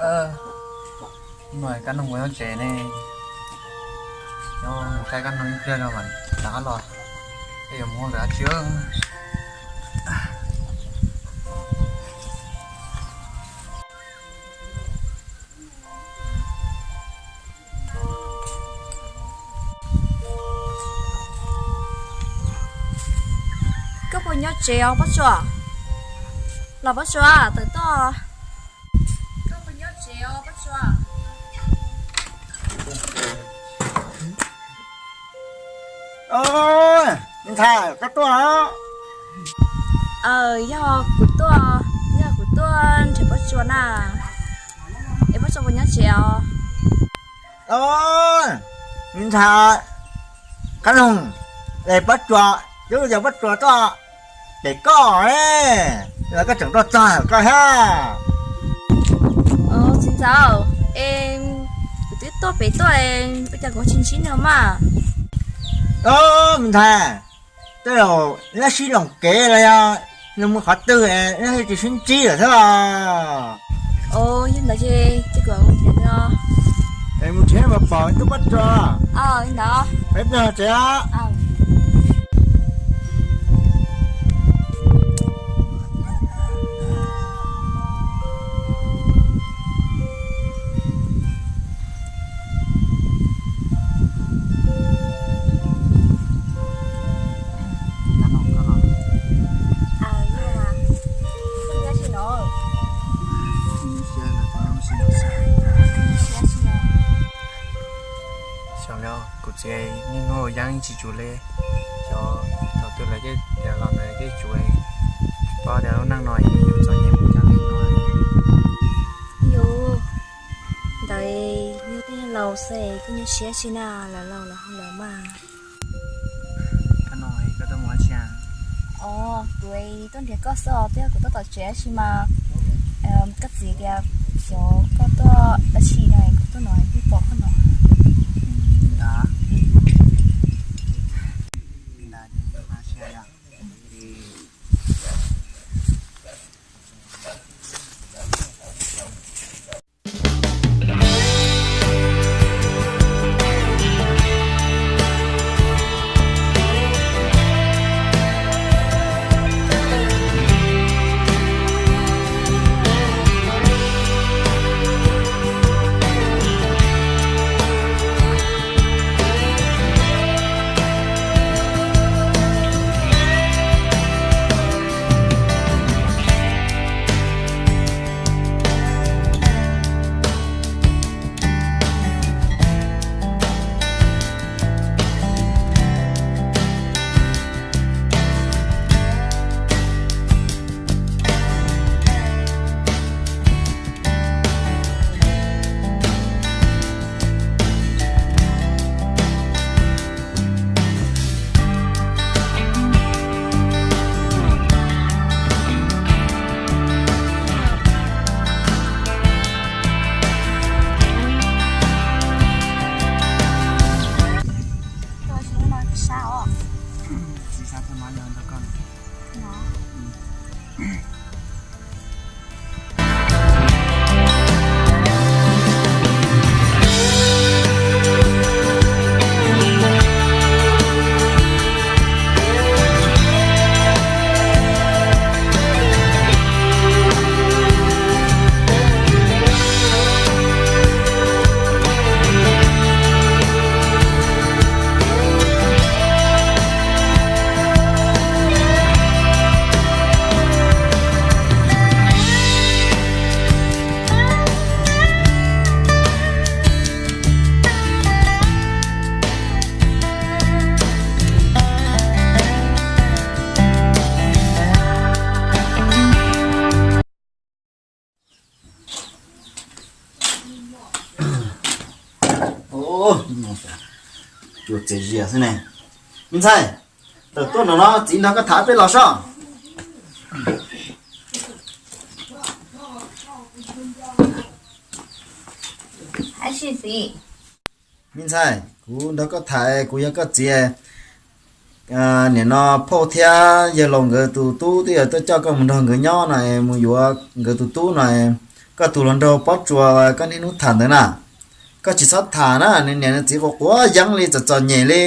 Hnub no Kab Noog puas nyob tsev ne? Nyob mus saib Kab Noog ib pliag no mas rov qab los, es yuav mus ua lawm dab tsi. Koj puas nyob tsev os Pob Tsuas? Los Pob Tsuas, tawm tuaj. Koj puas nyob tsev os Pob Tsuas? Me ntxhais, koj tuaj los? Yog kuv tuaj, yog kuv tuaj nrhiav Pob Tsuas na. Es Pob Tsuas puas nyob tsev os? Me ntxhais, Kab Noog, es Pob Tsuas, cov Pob Tsuas tuaj pem koj, los koj tseem tuaj txog koj thiab. Txiv ntxawm, es kuv twb tuaj pem tuaj, ua cas kuv tsis ntsib nws mas? Me ntxhais, tej zaum neb sib loos kev los yog nws mus qhov twg es neb thiaj tsis sib ntsib lawm thiab. Yog ntawd ces cia kuv mus nrhiav nws. Es mus nrhiav mas pom tub Pob Tsuas. Li ntawd. Peb mus tsev. Xyov li kuv txiv niaj hnub ua yeeb tsis tsum li, xyov thaum twg lawv thiaj tias los ntawd thiaj tsum, tsis paub tias lub neej no yuav txom nyem mus cas li no. Yus ntawd yog tej laus xwb, koj nyuaj siab tsi na, lawv laus lawv hau lawv mas. Koj no koj tuaj mus ua tsi? Os, kuv tuaj nrhiav koj xwb os, twb yog kuv tuaj tom tsev tab sis mas koj txiv tias xyov koj tuaj dab tsi no kuv tuaj no twb pom koj no. Ntawd. Ua txias zias xwb ne. Me ntxhais, tawm tuaj nram no txiv nrog koj tham peb los sob. Me ntxhais, kuv nrog koj tham, kuv yog koj txiv. Nim no phauj thiab yawg laus nkawd tus tub twb yog tuaj coj koj mus nrog nkawd nyob no, mus yuav nkawd tus tub no, Koj tus hluas nraug Pob Tsuas koj niaj hnub tham ntawd na, koj tsis txhob tham na, nws niam nws txiv quav quav yeeb li, txom txom nyem li,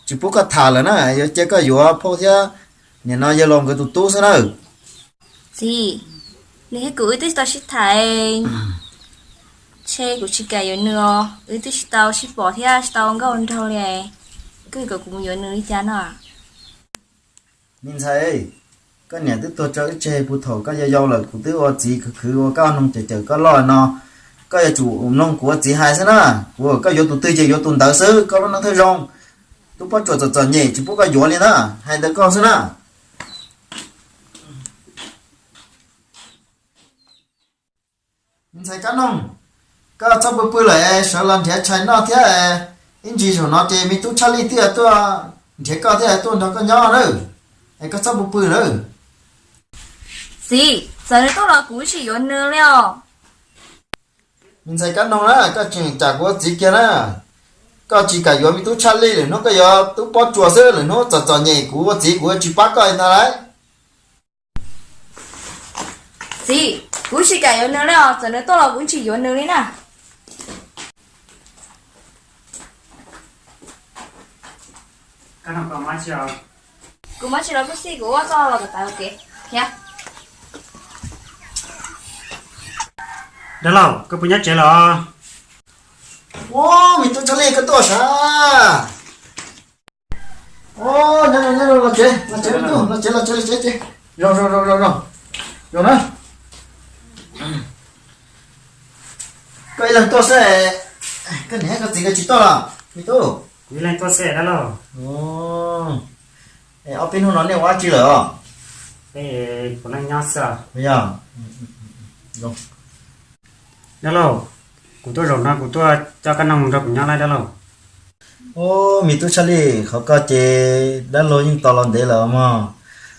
tsis pub koj tham lawm na, yuav cia koj yuav phauj thiab niam no yawg laus nkawd tus tub xwb na. Txiv, nws thiab kuv wb twb tsis tau sib tham, ntshe kuv tsis kam yuav nws os, wb twb tsis tau sib pom thiab tsis tau ua nkauj ua nraug li, koj kom kuv mus yuav nws li cas no? Me ntxhais, koj niam twb tuag tso wb tseg puag thaum koj yau yau lawm, kuv twb ua txiv khwv khwv ua koj noog cawm cawm koj loj no, koj yuav tsum mloog kuv ua txiv hais xwb na. Kuv kom koj yuav tus twg ces yuav tus ntawd xwb, koj lub neej thiaj zoo. Tub Pob Tsuas txom txom nyem tsis pub koj yuav li na, hais ntawd koj xwb na. Me ntxhais Kab Noog, koj txhob pw pw lawm, sawv los nrhiav tshais noj thiab, ib ntsis zaum no ces me tub Tshaj Lij twb tuaj nrhiav koj thiab tuaj nrog koj nyob na, es koj txhob pw pw lawm. Txiv, txawm nws tuaj los kuv tsis yuav nws li os. Me ntxhais Kab Noog na, koj tseem cam kuv ua txiv kiag na. Koj tsis kam yuav me tub Tshaj Lij, lwm hnub koj yuav tub Pob Tsuas xwb, lwm hnub txom txom nyem kuv ua txiv kuv tsis pab koj li ntag lauj. Txiv, kuv tsis kam yuav nws li os, txawm nws tuaj los kuv tsis yuav nws li na. Kuv muab tsis los kuj xij, kuv ua txoj los kom tawv ua ke thiab. Dab laug, koj puas nyob tsev los? Ua, me tub Tshaj Lij koj tuaj sav. Ua, nyob zoo, nyob zoo, los tsev, los tsev, los tsev, los tsev, los tsev, tsev. Zoo, zoo, zoo, zoo, zoo, zoo na. Koj ib leeg tuaj xwb, koj niam koj txiv nkawd tsis tuaj los me tub? Kuv ib leeg tuaj xwb dab laug. Ob peb hnub no nej ua dab tsi lawm os? Peb puav leej nyob xwb. Yog. Dab laug, kuv tuaj zaum no kuv tuaj coj Kab Noog mus nrog kuv nyob lauj dab laug. Ub, me tub Tshaj Lij, qhov koj ces dab laug yeej tos los ntev lawm mog.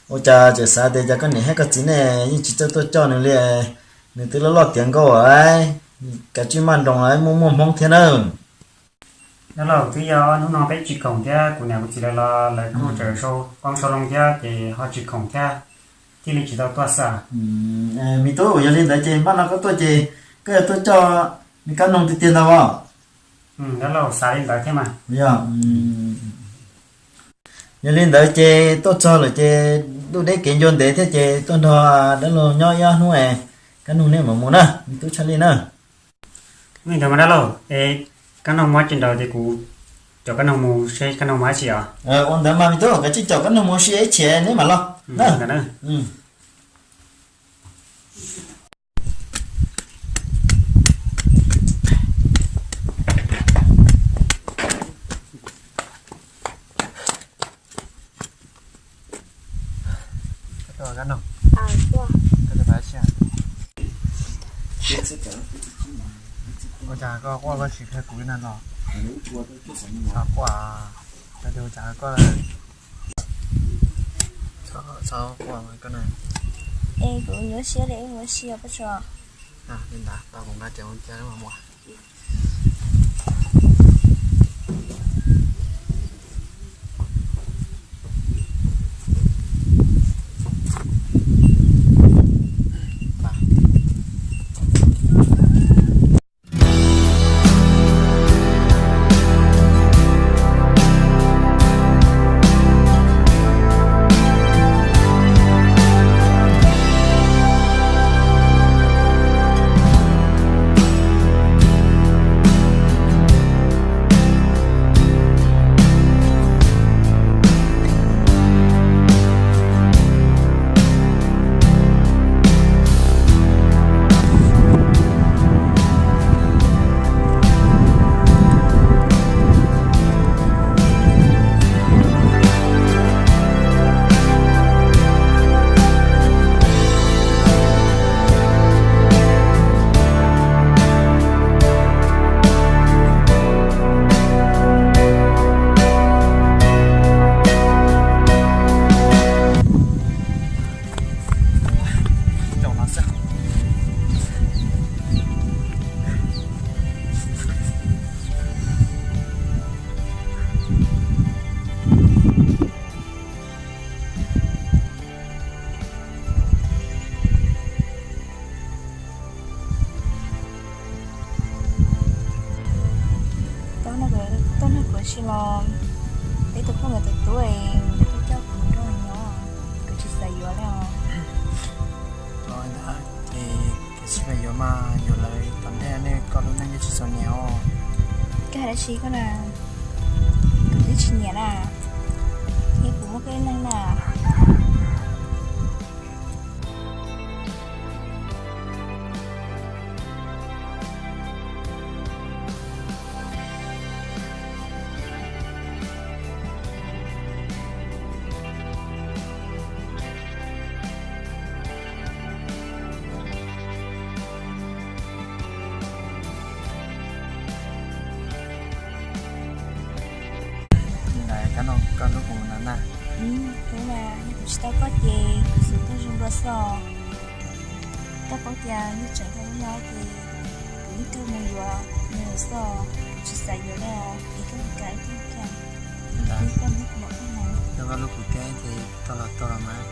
Ua cas tseem xav tias cas koj niam thiab koj txiv nej yeej tsis txawj tuaj coj nws li, nws twb loj loj tiav nkauj lawm, kav tsij maj nroos lawm, muaj muaj hmoob thiab nawb. Dab laug, twb yog hnub no peb tsis khoom thiab kuv niam kuv txiv lawv los lawv kuj tseem sau qoob sau loo thiab ces ho tsis khoom thiab thiaj li tsis tau tuaj xwb. Me tub, yog li ntawd ces npaj no koj tuaj ces koj yuav tuaj coj me Kab Noog tiag tiag ntag os. Dab laug xav li ntawd thiab mas. Yog, yog li ntawd ces tuaj txog lawm ces ntuj deb kev ncua ntev thiab ces tuaj nrog dab laug nyob ib ob hnub es Kab Noog nej mam mus na, me tub Tshaj Lij na. Ua li ntawd mas dab laug, es Kab Noog mob tsis nraus ces kuv coj Kab Noog mus seb Kab Noog mob dab tsi os. Ua ntawd mas me tub, kav tsij coj Kab Noog mus ua si ib chim neb mam los na. Ua cas koj quaj koj tsis qhia kuv li na los? Xav quaj, ua cas koj txhob quaj koj na. Es kuv nyuaj siab li, nyuaj siab pab tso. Li ntawd tau kuv nqa cov cia mus. Tsis los peb tus phooj ywg tus tub es nws twb coj kuv mus nrog nws nyob, kuv tsis xav yuav li os. Ua ntawd ces koj tsis pheej yuav mas, yuav lawm tom ntej nej koj lub neej yeej tsis txom nyem os. Koj hais dab tsi koj na? Kuv twb tsis nyiam na, thiab kuv muaj koj ib leeg na. Ntawd koj nug kuv no na. Ub, yog kuv tsis tau koj ces kuv xav tau zoo dua xwb os. Koj paub tias yog tseem tau no ces kuv yeej kawg mus yuav nws xwb os, kuv tsis xav yuav li os, es koj mus kav ib tug kiag, ib tug mam koj mus. Yog koj lub kuv keb ces tau los tau los mas.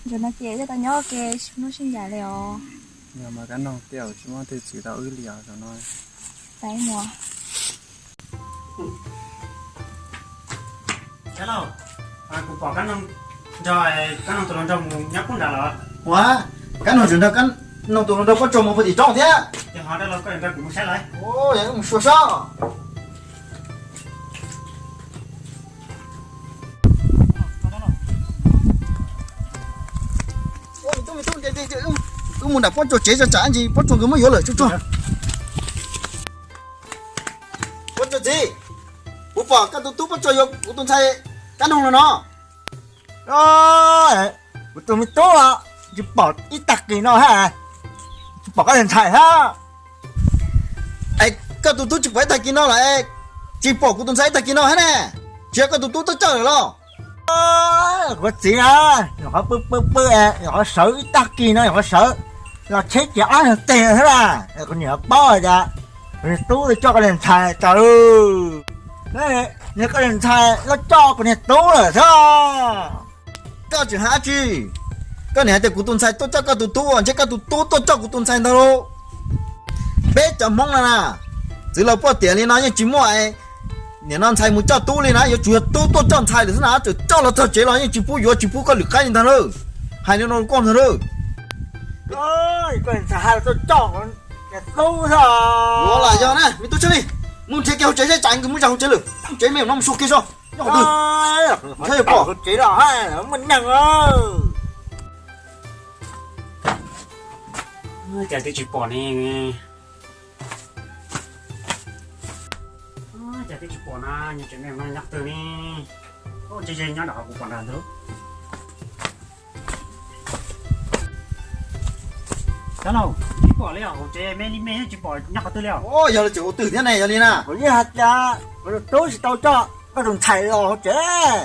Zaum no ces yog tau nyob ua ke tsis muaj sib ncaim li os. Yog mas kab noog tej zaum tsis muaj leej twg txwv tau wb li os zaum no. Pais mus. Kab noog, kuv pom kab noog nrog kab noog tus hluas nraug mus nyob pub nrad lawm. Ua, kab noog tseem nrog kab noog tus hluas nraug pob tsuas mus puag tim roob thiab. Ces ho rau los koj nrog kuv mus saib lawm. Mus sua sob. Wb mus nram pob tsuas tsev tso tsam ntsis pob tsuas nkawd muab yuav lawm tsuag tsuag. Pob tsuas txiv, kuv pom koj tus tub pob tsuas yuav kuv tus ntxhais kab noog los no. Kuv tus me tub, tsis pom ib tag kis no hab, tsis pom koj tus ntxhais hab. Es koj tus tub tsis pom ib tag kis no los tsis pom kuv tus ntxhais ib tag kis no hab ne? Tsis yog koj tus tub tuaj coj lawm los? Kuv txiv na, nyuam qhuav pw pw pw, nyuam qhuav sawv ib tag kis no, nyuam qhuav sawv los cheb ces ob nyuag teg thiab las. Kuv niam paub tias kuv niag tub tuaj coj koj niag ntxhais tas lawm. Niag koj niag ntxhais los coj kuv niag tub lawm thiab. Koj tseem hais dab tsi? Koj niam hais tias kuv tus ntxhais tuaj coj koj tus tub, ntshe koj tus tub tuaj coj kuv tus ntxhais ntag lauj. Peb cov Hmoob no na, txwv laus puaj tiam li no yeej tsis muaj nim no ntxhais mus coj tub li na, yuav tsum yog tub tuaj coj ntxhais lawm xwb na, txawm coj los txog tsev los yeej tsis pub yuav tsis pub koj lwm qaib li ntag lauj. Hais li no koj ntag lauj. Yuav los yog na, me tub Tshaj Li, mus nrhiav kiag hauv tsev seb tsam nkawd mus zas hauv tsev lawm, hauv tsev me no mus xyuas kiag tso. Nyob hauv twg? Nyob hauv tsev los muaj neeg. Cas twb tsis pom ne? Cas twb tsis pom na, nyob tsev me no nyob twg ne? Tsis ze nyob nram hauv kuv pom nrad ntag. Cov laus, tsis pom li os, hauv tsev me li me tsis pom nyob qhov twg li os. Yog li tseem ua twg thiab ne, yog li na? Kuv yeej hais tias kuv tus tub tsis tau coj koj tus ntxhais los hauv tsev.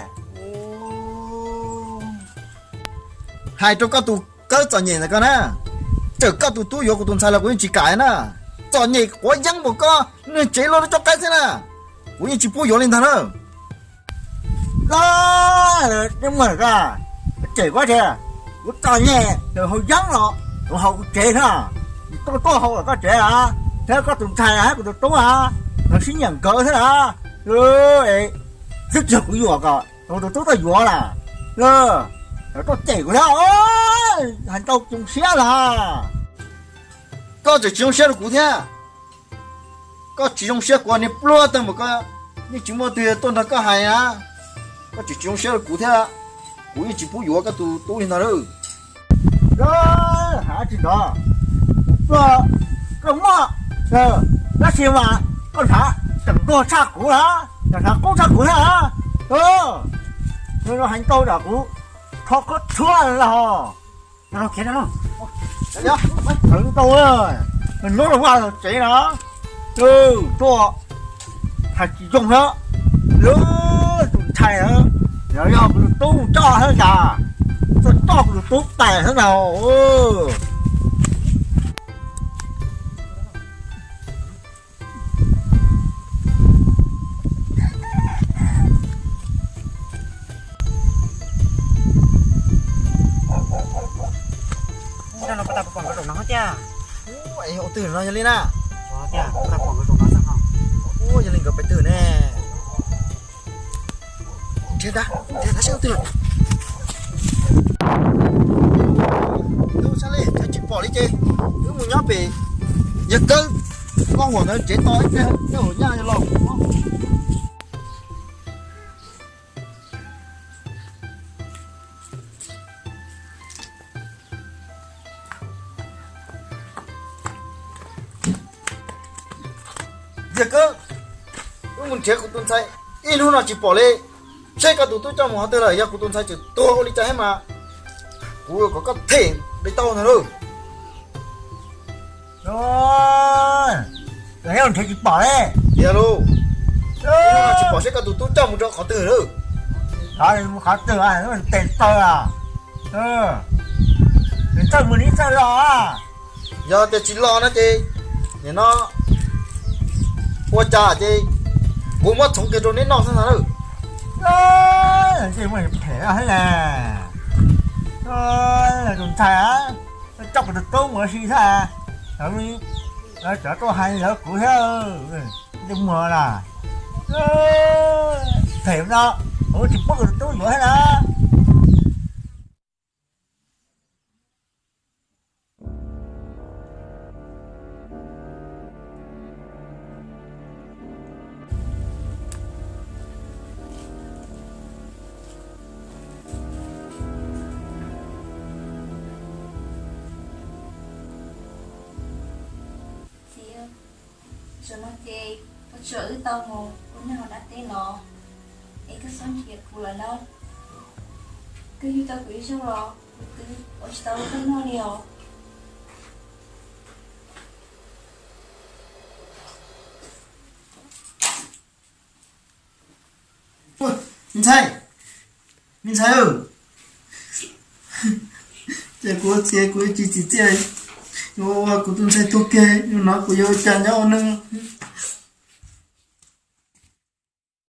Hais rau koj tus kawb txom nyem ntawm koj na, txawm koj tus tub yuav kuv tus ntxhais los kuv yeej tsis kam na. Txom nyem quav yeeb npaum koj, niag tsev luaj lub cob qaib xwb na, kuv yeej tsis pub yuav li ntag na. Los, nej muag lawm, cem kuv tias kuv txom nyem, nws haus yeeb los kuv haus kuv tsev na, tuaj tuaj haus koj tsev a. Thiab koj tus ntxhais thiab kuv tus tub a, lawv sib nyiam nkawd thiab na. Xwb tsis yog kuv yuam kom kuv tus tub tuaj yuav na. Lawv tuaj cem kuv thiab. Hais ntau tsis zoo siab los? Koj tseem tsis zoo siab rau kuv thiab. Koj tsis zoo siab kuv niag pluag tag npaum ko, yeej tsis muaj twg tuaj nrog koj hais na. Koj tseem tsis zoo siab rau kuv thiab. Kuv yeej tsis pub yuav koj tus tub li ntag lauj. Hais tsis nrov, kuv pluag, koj muaj, tab sis mas koj hnav tseem ntuag tshaj kuv na, tseem hnav qub tshaj kuv thiab na. Hais ntau tsam kuv kho koj tshuab los. Ntau, hnub los vaj los tsev na, tuaj hais tsis zoo thiab. Lub tus ntxhais na, yog kuv tus tub mus coj thiab ntag, tuaj coj kuv tus tub tais thiab ntag. Ua, tus no yog li na. Ua, yog li nkawd pais twg ne? Nrhiav ntag, nrhiav ntag seb tus twg lawm. Tub sab li, tsis pom li ces wb mus nyob pem yawg Kawb, koj huam ntawd tsev tos ib pliag, tej huam nyaj los. Yawg Kawb, wb mus nrhiav kuv tus ntxhais ib hnub no tsis pom li. Seb koj tus tub coj mus qhov twg lawm, yog kuv tus ntxhais tseem tuag ua li cas thiab mas kuv kom koj them nqi tau ntag lauj. Nrhiav tsis pom li. Tiag lauj, tsis pom seb koj tus tub coj mus rau qhov twg lawm. Mus qhov twg, tes taw a, nws txawj mus nws txawj los. Yog tias tsis los no ces nim no ua cas ces kuv muab txhoov kiag rau neb noj xwb ntag lauj. Ntsej muag phem thiab na. Tus ntxhais coj kuv tus tub mus ua si thiab, lawv tuaj hais lawv kuv thiab. Ntsej muag na, phem no, kuv tsis pub kuv tus tub yuav thiab na. Txiv, zaum no ces koj tso wb tau mus ua neej hauv dab teb no, es koj txhob nrhiav kuv lawm nawb. Koj yug tau kuv ib zaug los kuv twb ua tsis tau koj noj li os. Ntxhais, me ntxhais, ces kuv txiv kuv tsis tsim txiaj, yuav ua kuv tus ntxhais tuag kiag, yog no kuv yuav ua cas nyob ua neej.